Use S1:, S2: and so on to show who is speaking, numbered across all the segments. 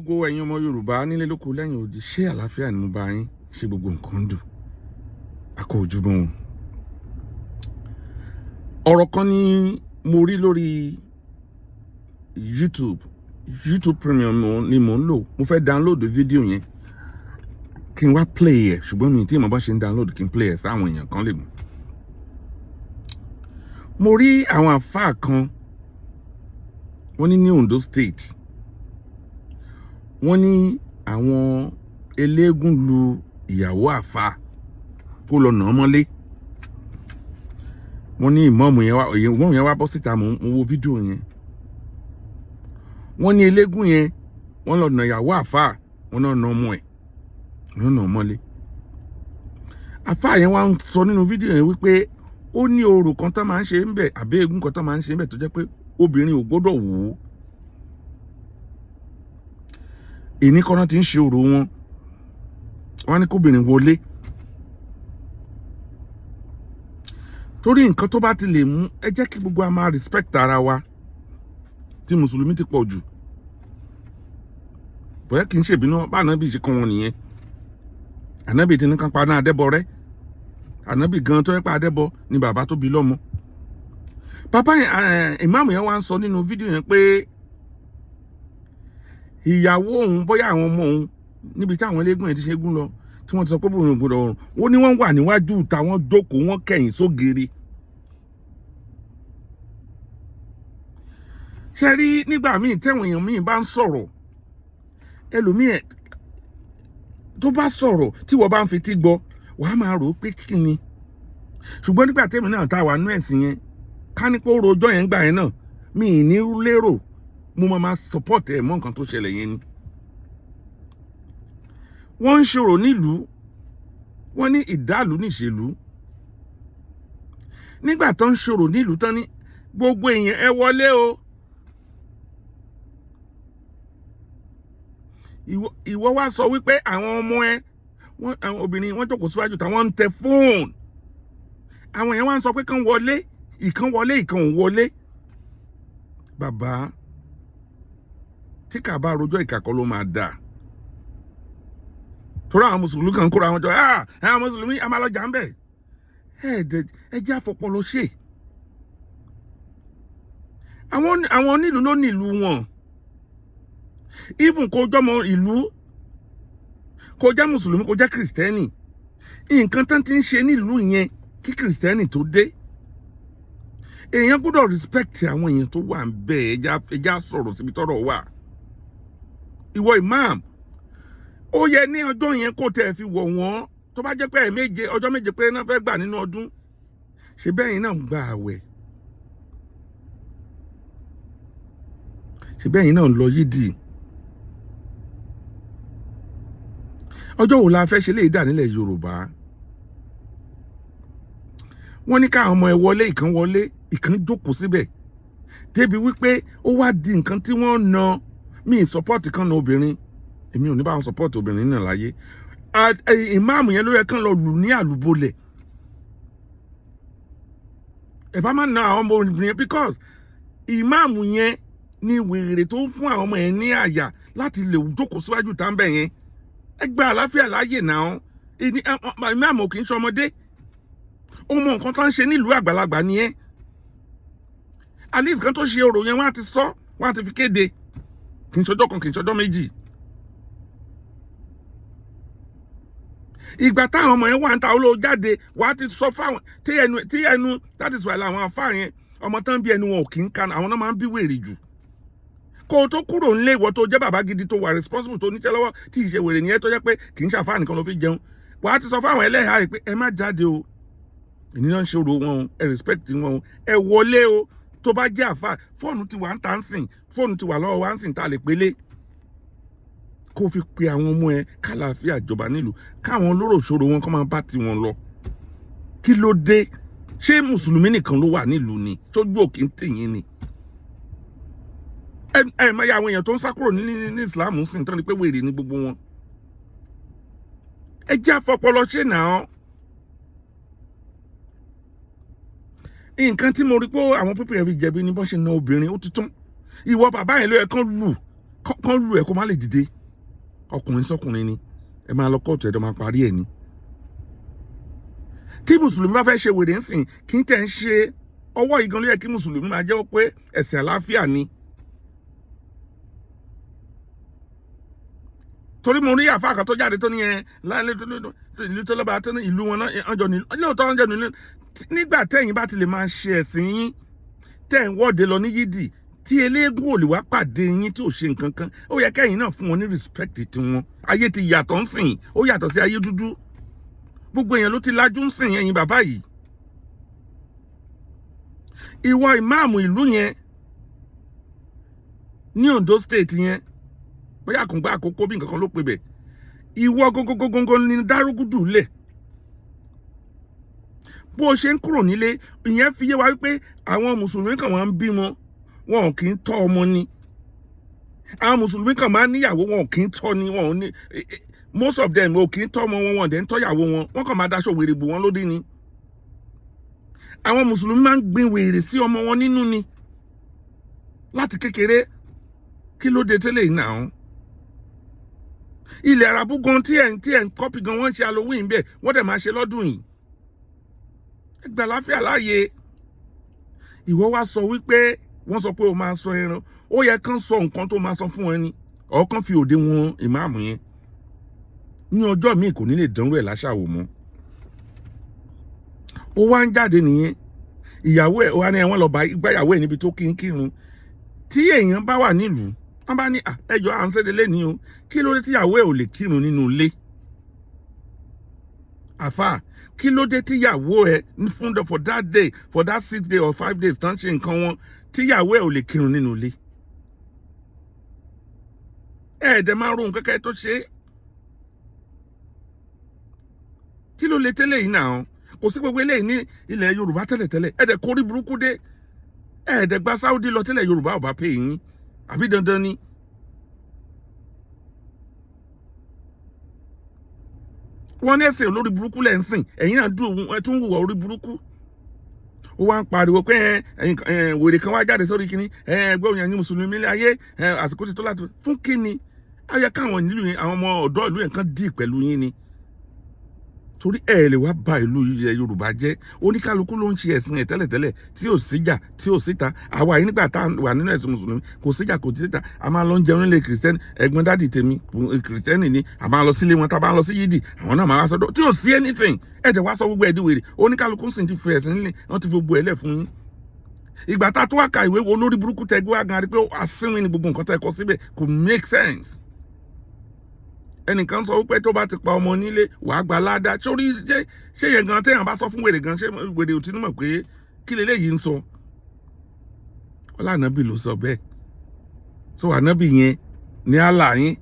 S1: Gbogbo ẹ̀yin ọmọ Yorùbá nílé lóko lẹ́yìn odi, ṣé àlàáfíà ni mo bá yín? Ṣé gbogbo nǹkan ń dùn? A kú ojúmọ́ wọn. Ọ̀rọ̀ kan ni mo rí lórí YouTube. YouTube Premium ni mò ń lò. Mo fẹ́ download fídíò yẹn kí n wá play ẹ̀, ṣùgbọ́n mi tí mo bá ṣe ń download kí n play ẹ̀ sáwọn èèyàn kan lè mọ̀. Mo rí àwọn àfáà kan, wọ́n ní ní Ondo State, wọ́n ní àwọn eléégún lu ìyàwó àfáà kó lọ nà án mọ́lé. Wọ́n ní ìmọ̀ọ́mù yẹn wá bọ́ síta. Mo wo fídíò yẹn. Wọ́n ní eléégún yẹn, wọ́n lọ nà ìyàwó àfáà, wọ́n náà nà ọmọ ẹ̀, wọ́n nà án mọ́lé. Àfáà yẹn wá ń sọ nínú fídíò yẹn wípé ó ní orò kan tó máa ń ṣe ń bẹ̀, àbí eégún kan tó máa ń ṣe ń bẹ̀, tó jẹ́ pé obìnrin ò gbọ́dọ̀ wò ó. Ìní kọ́nà ti ń ṣe orò wọn, wọ́n ní kóbìnrin wọlé, torí nǹkan tó bá ti lè mú ẹ jẹ́ kí gbogbo a máa respect ara wa. Tí mùsùlùmí ti pọ̀ jù, bóyá kì í ṣèbínú bá ànábì ṣe kàn wọ́n nìyẹn. Ànábì ti ní kán pa náà adẹ́bọ rẹ́. Ànábì gan tó yẹ pé adẹ́bọ ni bàbá tó bí lọ́mọ. Bàbá yẹn, ìmáàmù yẹn wá ń sọ nínú fídíò yẹn pé ìyàwó òun, bóyá àwọn ọmọ òun, níbi tí àwọn eléégún yẹn ti ṣe gún lọ, tí wọ́n ti sọ pé bóun ò gbọdọ̀ ọ̀run, ó ní wọ́n wà níwájú ìta, wọ́n jókòó, wọ́n kẹ̀yìn sógiri. Ṣe rí nígbà míì tẹ̀wọ̀n èèyàn míì bá ń sọ̀rọ̀, ẹlòmíì ẹ̀ tó bá sọ̀rọ̀ tí wọ́n bá ń fetí gbọ́, wàá máa rò ó pé kí ni. Ṣùgbọ́n nígbà tẹ́mi náà tá a wà nú ẹ̀sìn yẹn, ká ní pé ó rojọ́ yẹn gbà yẹn náà, mi ì ní lérò mo máa support ẹ̀ mọ́ nǹkan tó ṣẹlẹ̀ yẹn ni. Wọ́n ń ṣòro nílùú, wọ́n ní ìdálù níṣèlú. Nígbà tó ń ṣòro nílùú tán ní gbogbo èèyàn ẹ wọlé o. Ìwọ wá sọ wípé àwọn ọmọ ẹ, wọ́n, àwọn obìnrin wọ́n jókòó síwájú táwọn ń tẹ fóònù. Àwọn èèyàn wá ń sọ pé kán wọlé, ìkan wọlé, ìkan ò wọlé. Bàbá tí kà bá rojọ́, ìkà kọ́ ló máa dà. Torí àwọn mùsùlùmí kan kóra àwọn jọ, àwọn mùsùlùmí a máa lọ jà ń bẹ̀. Ẹ jẹ́ àfọpọlọ ṣe. Àwọn onílùú ló ní ìlú wọn. Even kó jọmọ ìlú, kó jẹ́ mùsùlùmí, kó jẹ́ kìrìsìtẹ́nì, nǹkan tán ti ń ṣe nílùú yẹn kí kìrìsìtẹ́nì tó dé, èèyàn gbọ́dọ̀ respect àwọn èèyàn tó wà ń bẹ̀. Ẹ já sọ̀rọ̀ síbi tọ́rọ̀ wà. Ìwọ imam, ó yẹ ní ọjọ́ yẹn kó tẹ̀ fi wọ̀ wọ́n. Tó bá jẹ́ pé ẹ̀ẹ̀méje, ọjọ́ 7 péré náà fẹ́ gbà nínú ọdún, ṣe bẹ́ẹ̀ yín náà ń gba àwẹ̀, ṣe bẹ́ẹ̀ yín náà ń lọ yídì. Ọjọ́ wo la fẹ́ ṣe léyìí dà nílẹ̀ Yorùbá? Wọ́n ní káwọn ọmọ ẹ wọlé, ìkan wọlé, ìkan jókòó síbẹ̀, débi wípé ó wá di nǹkan tí wọ́n na. Mi support kan na obìnrin, èmi ò ní bá wọn support obìnrin náà láyé. Ìmáàmù yẹn ló yẹ kán lọ lù ní àlùbọ́lẹ̀. Ẹ bá má na àwọn ọmọ obìnrin yẹn, because ìmáàmù yẹn ni wèrè tó ń fún àwọn ọmọ yẹn ní àyà láti lè jókòó síwájú tá ń bẹ̀ yẹn. Ẹ gba àlàáfíà láàyè náà. Ìmáàmù kì í ṣọmọdé, ó mọ nǹkan tó ń ṣe nílùú, àgbàlagbà ni ẹ. At least kan tó ṣe orò yẹn, wọ́n á ti sọ, wọ́n á ti fi kéde. Kì í ṣọjọ́ kan, kì í ṣọjọ́ méjì. Ìgbà táwọn ọmọ yẹn wà ń ta olóò jáde, wàá ti sọ fáwọn tí ẹnu, that is why làwọn afá yẹn, ọmọ tán bí ẹnu wọn ò kì í kan, àwọn náà máa ń bí wèrè jù. Kó o tó kúrò nílé, ìwọ tó jẹ́ bàbá gidi, tó wà responsible, tó níṣẹ́ lọ́wọ́, tí ì ṣe wèrè nìyẹn, tó jẹ́ pé kì í ṣàfáà nìkan ló fi jẹun, wàá ti sọ fáwọn ẹlẹ́hàá rẹ̀ pé ẹ má jáde o, ènìyàn ń ṣòro wọn o, ẹ respect wọn o, ẹ wọlé o. Tó bá jẹ́ àfáà, fóònù ti wà ń tà ń sìn, fóònù ti wà lọ́wọ́ wa ń sìn tá a lè pélé kó fi pe àwọn ọmọ ẹ, kálàáfíà jọba nílùú, káwọn olóró ṣòro wọn kó máa bá tiwọn lọ. Kí ló dé? Ṣé mùsùlùmí nìkan ló wà nílùú ni? Tójú òkè ń tì yín ni? Ẹ máa ya àwọn èèyàn tó ń sá kúrò ní Islam ń sìn tán ni pé wèrè ni gbogbo wọn. Ẹ jẹ́ àfọpọlọ ṣe náà. Nǹkan tí mo rí pé àwọn pípẹ́ yẹn fi jẹ̀bi ni bọ́n ṣe na obìnrin, ó ti tán. Ìwọ bàbá yẹn ló yẹ kán lù. Kán lù ẹ́ kó má lè dìde. Ọkùnrin sọkùnrin ni, ẹ máa lọ kóòtù, ẹ̀dọ̀ máa parí ẹ̀ ni. Tí mùsùlùmí bá fẹ́ ṣe wèrè ńsìn, kí n tẹ̀ ń ṣe ọwọ́ yìí gan ló yẹ kí mùsùlùmí máa jẹ́wọ́ pé ẹ̀sìn àlàáfíà ni. Torí mo rí àfáà kan tó jáde tó ní ẹ láìlé ìlú tó lọ́ba tó ní ìlú wọn náà ọjọ́ ní lóòótọ́ ọjọ́ nílé. Nígbà tẹ́yìn bá ti lè máa ṣe ẹ̀sìn yín, tẹ́ ń wọ́de lọ ní yídì, tí eléégún ò lè wá pàdé yín, tí ò ṣe nǹkan kan, ó yẹ kẹ́yìn náà fún wọn ní respect tiwọn. Ayé ti yàtọ̀ ń sìn, ó yàtọ̀ sí ayé dúdú. Gbogbo èèyàn ló ti lajú ń sìn. Ẹ̀yin bàbá yìí, ìwọ ìmáàmù ìlú yẹn ní Ondo State yẹn, bóyá àkùngbà àkókò bí nǹkan kan ló pe bẹ̀, ìwọ gógógógógó ní dárúgúdù lẹ̀. Bó o ṣe ń kúrò nílé, ìyẹn fi yé wa wípé àwọn mùsùlùmí kan wọ́n ń bímọ, wọn ò kì í tọ́ ọmọ ni. Àwọn mùsùlùmí kan máa ń níyàwó, wọn ò kì í tọ́ ni. Wọn ò ní, most of them ò kì í tọ́ ọmọ wọn, wọn dẹ̀ ń tọ́yàwó wọn, wọ́n kàn máa daṣọ wèrè bò wọ́n lódì ni. Àwọn mùsùlùmí máa ń gbin wèrè sí ọmọ wọn nínú ni láti kékeré. Kí ló dé tẹ́lẹ̀ yìí náà? Ilẹ̀ Arabu gan tí ẹ̀ ń copy gan, wọ́n ń ṣe Halloween bẹ́ẹ̀, wọ́n dẹ̀ máa ṣe lọ́dún yìí. Ẹ gbà láfíà láàyè. Ìwọ wá sọ wípé wọ́n sọ pé o máa sọ ẹran, ó yẹ kán sọ nǹkan tó máa sọ fún ẹni ọ̀kan fi òde wọn. Ìmáàmù yẹn ní ọjọ́ míì kò ní lè dánwò ẹ̀ láṣàwò mọ́. Ó wá ń jáde nìyẹn, ìyàwó ẹ̀ wá ní ẹ̀wọ̀n lọ bá gbáyàwó ẹ̀ níbi tó kí ń kírun. Tí èèyàn bá wà nílùú, wọ́n bá ní ẹjọ́ à ń ṣẹ́de lẹ́ni o, kí ló dé tíyàwó ẹ̀ ò lè kírun nínú ilé? Àfà, kí ló dé tíyàwó ẹ̀ fún for that day, for that 6 day or 5 days tán ṣe nǹkan wọn, tíyàwó ẹ̀ ò lè kírun nínú ilé? Ẹ̀ẹ́dẹ̀ máa rohun kẹ́kẹ́ tó ṣe é. Kí ló lè tẹ́lẹ̀ yìí náà? Kò sí gbogbo eléyìí ní ilẹ̀ Yorùbá tẹ́lẹ̀tẹ́lẹ̀. Ẹ̀ẹ́dẹ̀ kórí burúkú dé, ẹ̀ẹ́dẹ̀ gba Saudi lọ tẹ́lẹ̀. Yorùbá ò bá pè yín àbí dandan ni. Wọ́n ní ẹ̀sìn olórí burúkú lẹ̀ ń sìn, ẹ̀yin náà dùn, ẹ̀ tún hùwà orí burúkú. Ó wá ń pariwo pé wèrè kan wá jáde sórí kínní ẹgbẹ́ òyìn ẹ̀yin mùsùlùmí ilé ayé, àsìkò ti tó láti fún kínní. Á yẹ káwọn ìlú yẹn, àwọn ọmọ ọ̀dọ́ ìlú yẹn kan dì pẹ̀lú yín ni, torí ẹ lè wá ba ìlú ilẹ̀ Yorùbá jẹ́. Oníkálukú ló ń ṣe ẹ̀sìn ẹ̀ tẹ́lẹ̀tẹ́lẹ̀ tí ò síjà, tí ò síta. Àwa yìí, nígbà tá a wà nínú ẹ̀sìn mùsùlùmí, kò síjà, kò síta. A máa lọ ń jẹun nílé kìrìsìtẹ́nì. Ẹ̀gbọ́n daddy tèmi kìrìsìtẹ́nì ni. A máa lọ sílé wọn, tá a bá lọ sí yídì, àwọn náà máa wá sọ́dọ̀, tí ò sí anything. Ẹ̀ dẹ̀ wá sọ gbogbo ẹ̀ di wèrè. Oníkálukú sì ti fi ẹ̀sìn nílé, wọ́n ti fi gbogbo ẹ̀ lẹ̀ fún yín. Ìgbà tá a tó wá ka ìwé wo lórí burúkú tẹ gbé wá gan, rí pé asínwín ni gbogbo nǹkan tẹ kọ síbẹ̀, kò make sense. Ẹnìkan sọ wípé tó bá ti pa ọmọ nílé, wàá gba ládàá sórí. Ṣé yẹn gan, téèyàn bá sọ fún wèrè gan, ṣé wèrè ò tí ní mọ̀ pé kí leléyìí ń sọ? Ọlá ànábì ló sọ bẹ́ẹ̀. So ànábì yẹn ní àlà yín,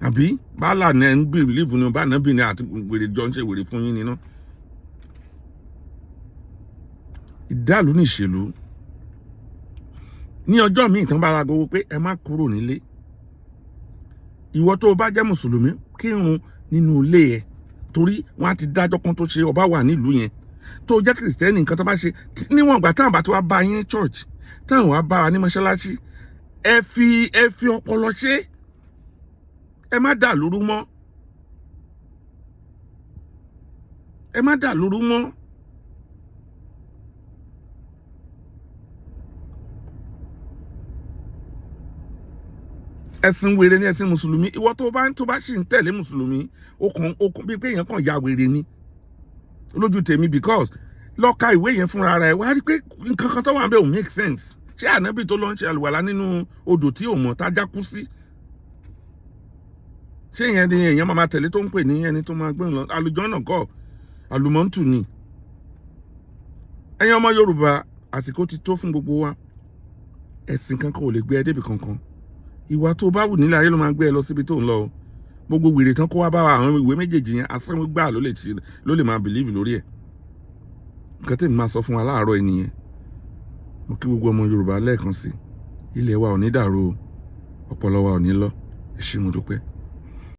S1: àbí bàálà ní ẹ ń believe ní bá ànábì ní àti wèrè jọ ń ṣe wèrè fún yín nínú. Ìdálù ní ìṣèlú. Ní ọjọ́ míì tán bá ra gbogbo pé ẹ má kúrò nílé, ìwọ tó o bá jẹ́ mùsùlùmí, kírun nínú ilé ẹ, torí wọ́n á ti dájọ́ kan tó ṣe ọba wà nílùú yẹn. Tó o jẹ́ kìrìsìtẹ́nì, nǹkan tó bá ṣe níwọ̀n ìgbà táwọn bá ti wá bá yín ní church, táwọn wá bá wa ní mọ́ṣáláṣí, ẹ fi ọpọlọ ṣe, ẹ má dà lóru mọ́, ẹ má dà lóru mọ́. Ẹ̀sìn wèrè ní ẹ̀sìn mùsùlùmí. Ìwọ tó bá sì ń tẹ̀lé mùsùlùmí, ó kàn bíi pé èèyàn kàn ya wèrè ni lójú tèmi, because lọ ka ìwé yẹn fúnra rẹ̀, wá rí pé nǹkan kan tó wà níbẹ̀ ò make sense. Ṣé ànábì tó lọ ń ṣe àlùwàlá nínú odò tí ò mọ̀ tájá kú sí, ṣé ìyẹn ni èèyàn máa tẹ̀lé tó ń pè ní ẹni tó máa gbé lọ àlùjànnà kọ́? Àlùmọ́ǹtù ni. Ẹ̀yin ọmọ Yorùbá, àsìkò ti tó fún gbogbo wa. Ẹ̀sìn kankan ò lè gbé ẹ débi kankan. Ìwà tó bá wù nílẹ̀ ayé ló máa gbé ẹ lọ síbi tó ń lọ o. Gbogbo wèrè tán kó wá bá wa, àwọn ìwé méjèèjì yẹn, asínwó gbà ló lè ṣe, ló lè máa believe lórí ẹ̀. Nǹkan tèmi máa sọ fún wa láàárọ̀ yìí nìyẹn. Mo kí gbogbo ọmọ Yorùbá lẹ́ẹ̀kan sí. Ilẹ̀ wa ò ní dàrú o, ọpọlọ wa ò ní lọ. Ẹ ṣé, mo dúpẹ́.